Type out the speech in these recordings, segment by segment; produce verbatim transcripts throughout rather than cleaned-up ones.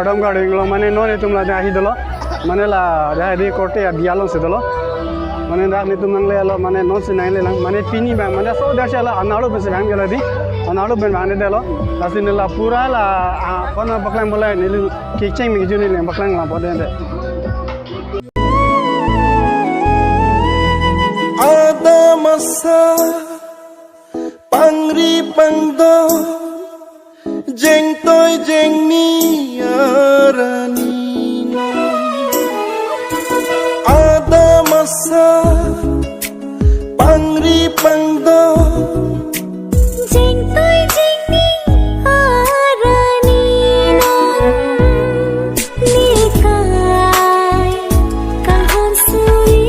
Dam Garding lo, mane non itum la dak hi dolo. Mane la dak di korte abi alongsi dolo. Mane dak netum nanglelo, mane non si nanglelang. Mane pini abang, mane so dak si la analo pen si bang gelo di. Analo pen bang de lo. Lasi ne la pura la, ah, kona paklang bolai neli kecheng mi juni le paklang la bode de. Adam asa pangri pangdo, jengtoi jengni arani non. Adam asa pangri pangdo, jengtoi jengni arani non. Nekai kanghon suri,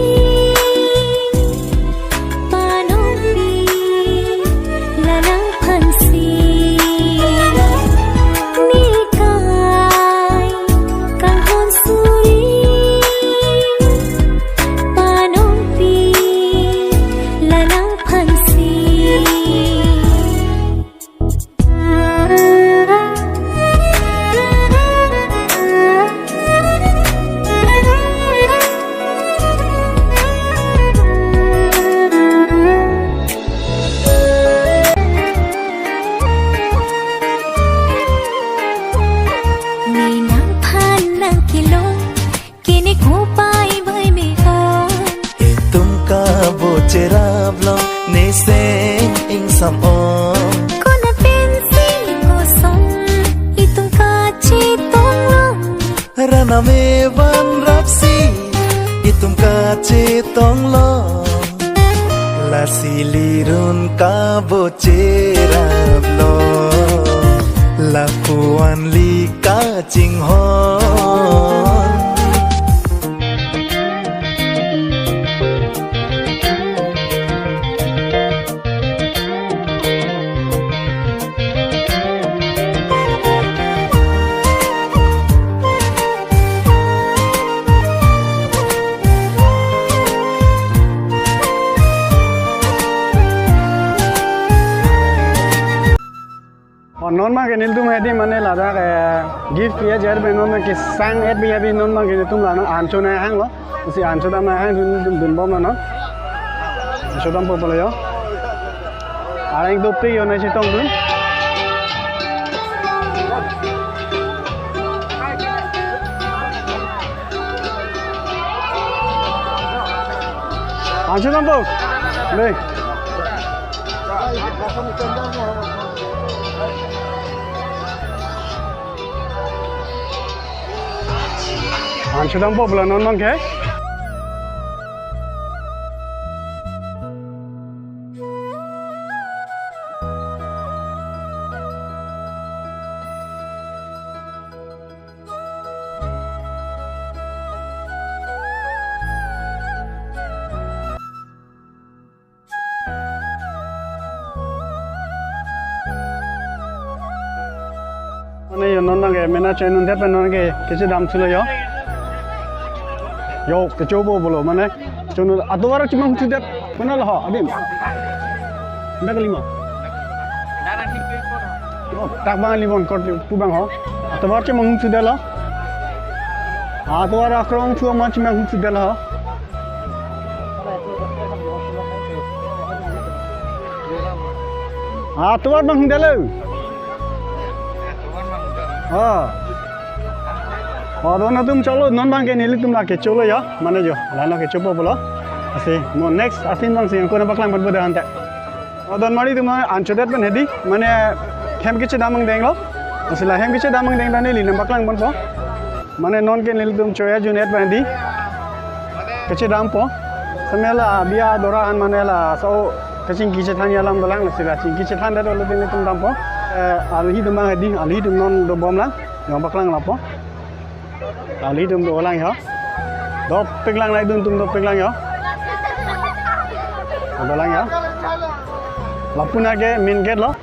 panongpi la nangphansi. Nekai kanghon suri, panongpi la nangphansi. Nang phan nangkelong, kene kopai bai me-ong. Itum kabo cherap long, neseng ingsam ong. Kona pensi kosong, itum kachetong long. Ran ame vanrapsi, itum kachetong long. Lasi lirun kabo cherap long, lapuan li kachinghon. Oh, non abangke nelitum hedi mane ladak, eh, gift ya jar be non abangke sang et bi abi non abangke nelitum la non ancho nanghanglo. Si ancho dam nanghang dun dun dun bom non. Ancho dampo pulo yo. Areng dopik yo nangchetong dun. Ancho dampo. Dei. Ancho dampo pulo non abangke. Mane yo non abangke mena choi non det pen non ke kechedam thulo yo. Yo, kechopo pulo mane. Chonun atovar chemang thudet. Mana lo ho, adim. Ndak lima. Oh, tak bang lima kot pu bang ho. Atovar chemang thudet lo. Atovar akrong thu ma chemang thudet lo ho. Atovar bang delo. Oh. Oh, don atum cholo, non abangke nelitum la kecholo ya, mane jo, la no kechopo pulo. Asi, mo next, asin abangsi, kona paklang pon boda ante. Oh, don mari tum ancho det pen hedi, mane hem kechedam angdeng lo. Asi la hem kechedam angdeng ta neli nangpaklang ponpo. Mane non ke nelitum choi ajun et pen hedi. Kechedampo. Samela biya dora an mane la so kachingki chethan alam dolang, lasi la chingki chethan det olo nelitum dampo. Eh, alhi atum abang hedi, alhi atum non dobom lang. Nangpaklang lapo. Alhi atum dolang ya. Dopik lang, la idun atum dopik lang ya. Dolang ya. Lapu na ke main gate lo.